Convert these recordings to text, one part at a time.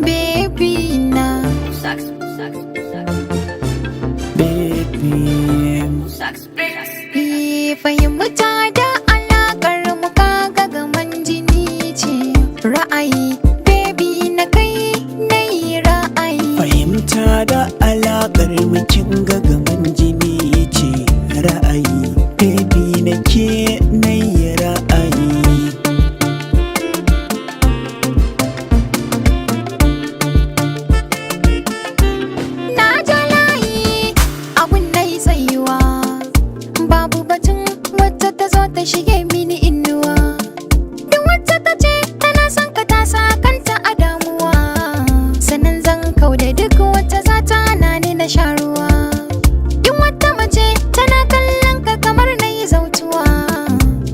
Baby na. Baby. Eh, fahimta da alakar mu kaga gaman jini ce. Ra'ayi baby na kai na yi ra'ayi. Fahimta da alaƙar mukin gaban jini ce ra'ayi. Baby na ke na yi ra'ayi. Na ja layi abun na yi tsayuwa. Babu batun wacce ta zo ta shige mini inuwa. Duk wacce ta ce tana son ka ta sa kanta a damuwa. Sannan zan kau da duk wacce za ta hana ni na sha ruwa. In wata mace tana kallon ka kamar na yi zautuwa.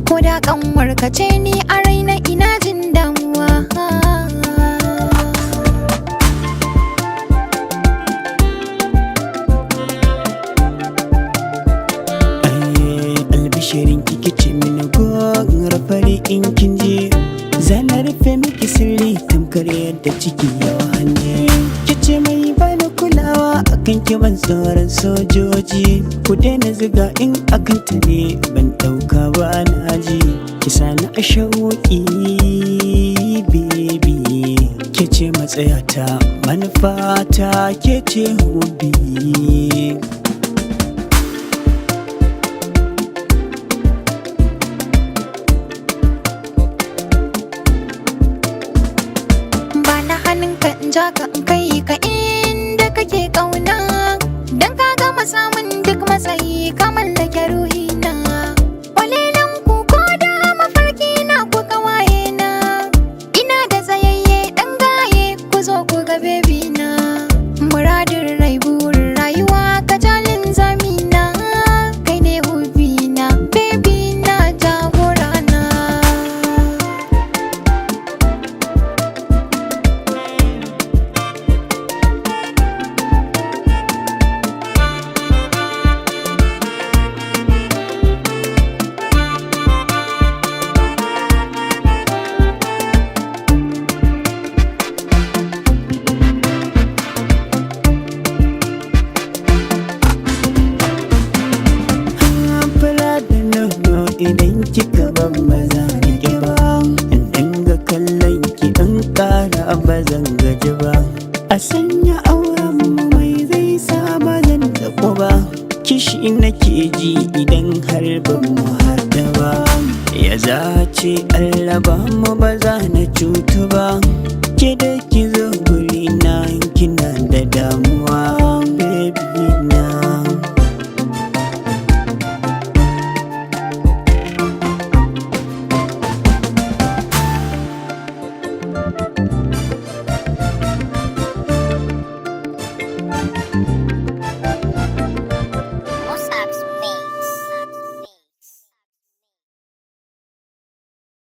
Ko da kanwar ka ce ni a raina ina jin damuwa. Ai, albishirin kike ce mini gora fari in kin je. Zana rufe miki sirri tamkar yadda ciki yawa hanji. Kice mai bani kulawa akan ki ban tsoron sojoji. Ku daina ziga in akan ta ne ban ɗauka ba na ji. Ki sani a shauƙi baby. Ke ce matsayata manufata ke ce hobi. Ba na hannunka in ja ka in kai ka inda kake kauna. Dan ka gama samun duk matsayi ka mallake ruhina. Walilan ku ko da mafarki na ku kawaye na. Ina da tsayayye dan gaye ku zo ku ga baby na. Muradin rai burin rayuwa ka jalin zamina. Kai ne hubina baby na jagora na. Fura da nono idan kika ban maza rike ba. In dinga kallon ki in ƙara ba zan gaji ba. A sanya auren mu mai zai sa ba zan taɓo ba. Kishi nake ji idan har ban mu haɗu ba. Ya zace Allah ba mu ba za na cutu ba. Ke da ki zo